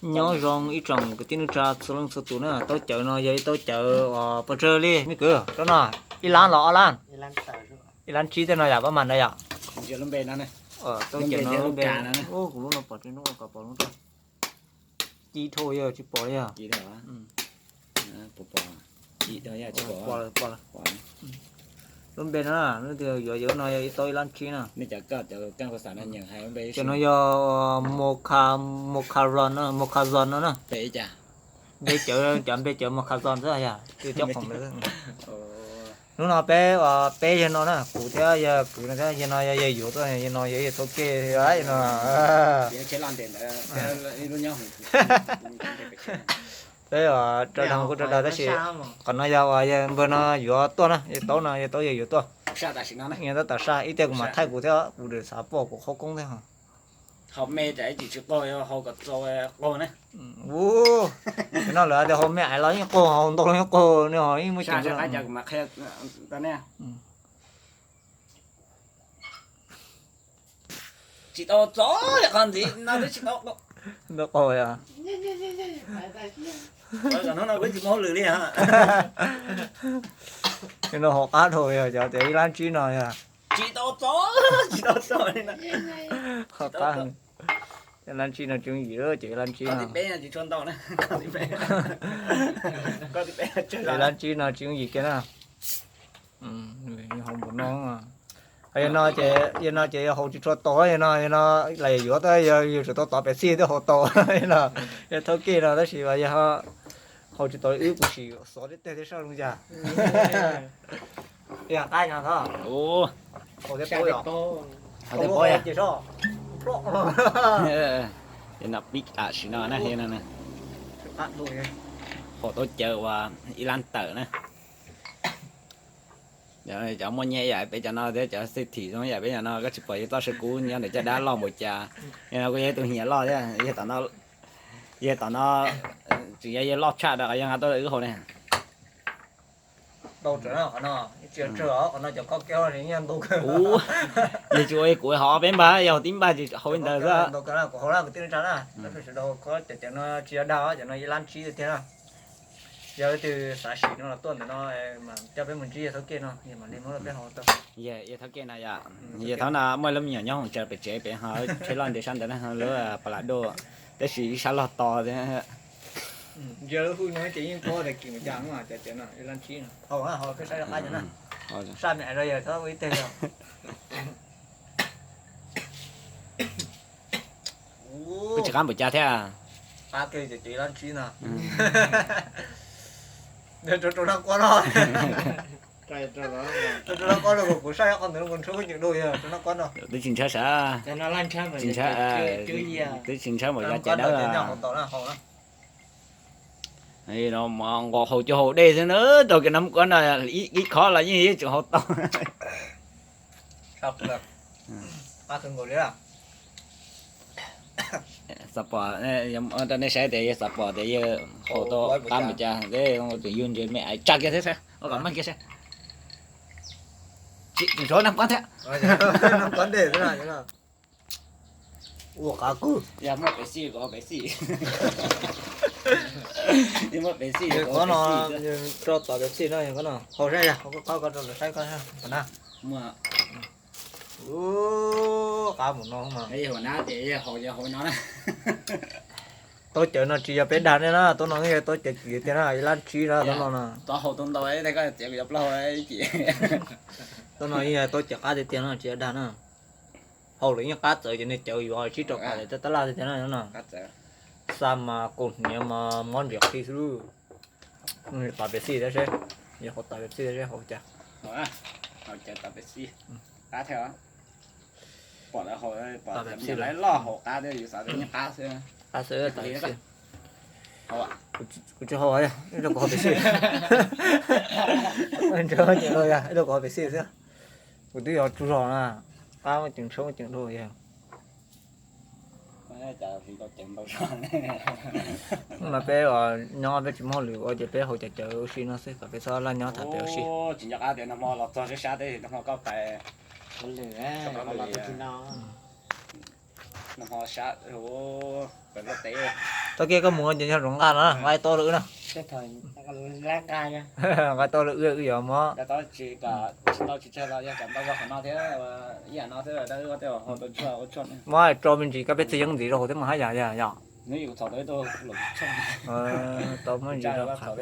Nyob zoo ib tsoom kwv tij neej tsa txhua leej txhua tus na, taub cawv no yog ib taub cawv uas pes tsawg li me kwv? Rau no ib lab los ob lab? Ib lab tsib tej no yom, pab mas ntawd yom. Taub cawv no lub npe, kuv lub no pom tsis, lub no kom pom lub rau. Ci dhau yog tsis pom li yog. Pom lawm, pom lawm. Lub npe no, lub twg yuav yog no yog ib taub ib lab tsib no. Cov no yog moka, mokazon no, mokazon no na. Npe cawv, cov npe cawv mokazon xwb yog, twb cov khoom ntawd. Hnub no peb, peb yawg no na, kuv thiab yawg kwv no thiab yawg no yog yawg yuav tuaj, yawg no yog yawg taub kej no. Peb rau dag kuj rau dag tab sis qhov no yog uas yawg npawg no yuav tuaj na, yawg taub no, yawg taub yawg yuav tuaj. Yog tab tom saj ib tiag kuv mam thaij kuv thiab, kuv xav pom kuv qhov koob thiab. Ub, no lawv tias haus me ais los yeej qaug, haus ntau los yeej qaug, nws ho yeej muaj ceem. Tsis tau txov li qhov ntxiv no twb tsis tau. Ntau qaug yog. Hnub no kuv tsis muaj hauj lwm li. No hauv qab dhau yog cov tias ib lab tsib no yog. Tsis tau txov, tsis tau txov li no. Hauv qab, ib lab tsib no tswv yim, ces ib lab tsib no, ib lab tsib no tswv yim kiag na. Haus npaum no. Yog no ces, yog no ces yog haus tsis tshua tau, yog no, yog no los yuav tab yog yus tsum tau tov pem xij thiaj haus tau no. Yog thaub kej no tab sis mas yog haus tsis tau, wb kuv sim xov thiab tej thiab soj zoo cas. Yog qab no tod. Haus thiab paub yom. Haus thiab paub yom. Ces no pib tam sim no na, haus taub cawv uas ib lab tawm na. Cov muaj nyiaj yam peb cov no thiab cov xej thim zoo yam peb cov no, koj tsis pom yawg txoj saw kub nyob ntawm caj dab loj npaum cas. Yog no kuj yog ib tug nyiam loj thiab, yog tom no tseem yog yawg loj tshaj rau qhov yawg nqa tuaj rau wb haus ne. Ntau tsawv na qhov no, tsis tsawg os, qhov no cov khob kev yeej ntau kawg. Ub, yog tsis ua kuv haus peb npag, yog haus tib npag ces haus li ntawd xwb. Ntau kawg na, kuv haus na kwv tij neej tsa na, sawv daws cov cawv no tsis yog dag, cov no ib lab tsib tiag na. Yog leej twg xav sim no los tuaj ntawm no mas coj peb mus ntsib yawg thaub kej no, yawg mam li muab rau peb haus tau. Yawg thaub kej no yom, yawg thaub no muaj lub me nyuam nyob hoos tsaws pem tsev pem ho tsheb loj ntev sab ntawd na, lub pas las doj, tab sis ib sab loj to thiab. Ntsia lub hwj no ces yeej paub tias kim mus cas no, cov cawv no ib lab tsib no. Haus na, haus peb saib rov qab cov na. Saj me ais rau yawg thaub ua ib teg os. Kuj tsis qab npaum cas thiab. Qab kiag cov cawv ib lab tsib no. Rau rau nab quab no. Rau nab quab no kuv saib qhov ntawd kuv ntshaw kuj ceem dua yog rau nab quab no. Twb tsis ntshaw sav. Tsis ntshaw, twb tsis ntshaw npaum cas cov dawb. Nqos haus cuag haus dej xwb na, rau kiag nab quab no ib khob los yeej yuav tsum haus tau. Xav pom, rau nej saib tias yawg xav pom tias yawg haus tau qab npaum cas, tseem yug ntses me ais tsa kiag thiab saib, ua kom meej kiag saib. Tsis tsuav nab quab thiab. Ua qab kub. Yog muaj Pepsi kuv haus Pepsi. Yog muaj Pepsi kuv haus Pepsi. Rau tom Pepsi no, haus saib, haus koj, koj rau lawv saib koj na. Muaj. Qab mus no mas. Yog haus na ces yog haus, yog haus no na. Taub cawv no tsis yog peb dag nej na, taub no yog taub cawv kim tiag na, ib lab tsib na taub no na. Tau haus tau ntau, koj txiav kuv cov plaub hau ib chim. Taub no yog taub cawv qab tiag tiag no tsis yog dag na. Haus lawm yeej qab txawv, ces niag cawv yuav tsib rau phav lawm tab laj tiag tiag na no. Xa mas kaus hniav mas mob nriam qhi xwb. Tom Pepsi thiab seb, yog haus tom Pepsi thiab seb haus cas. Tom Pepsi qab thiab. Pom lawv haus, pom lawv loj haus qab thiab, yus xav tias yeej qab xwb. Qab xwb tom Pepsi. Kuv tsis haus, ib rau kuv haus Pepsi. Ib rau kuv haus Pepsi xwb. Kuv twb yuav tsaug zog na, qab muaj ceem tshoob ceem dua yog. Mas peb nyob peb tsis muaj hauj lwm ua ces peb haus cov cawv ua si no xwb kom peb txhob laj nyob tham pem ua si. Tsis nco qab tias nag hmo los txog sab sab teb, nag hmo koj pais, nag hmo sab pem Nplog teb. Tau kiag koj mus ces yog zoo nqa no, nqa tau lawm wb no. Nqa tau lawm wb, wb yuav mob. Mob rau me ntsis koj peb txiv yeeb ntxiv rau hauv thiab mas haj yam yog yog. Tau muab ntsis rau qhav.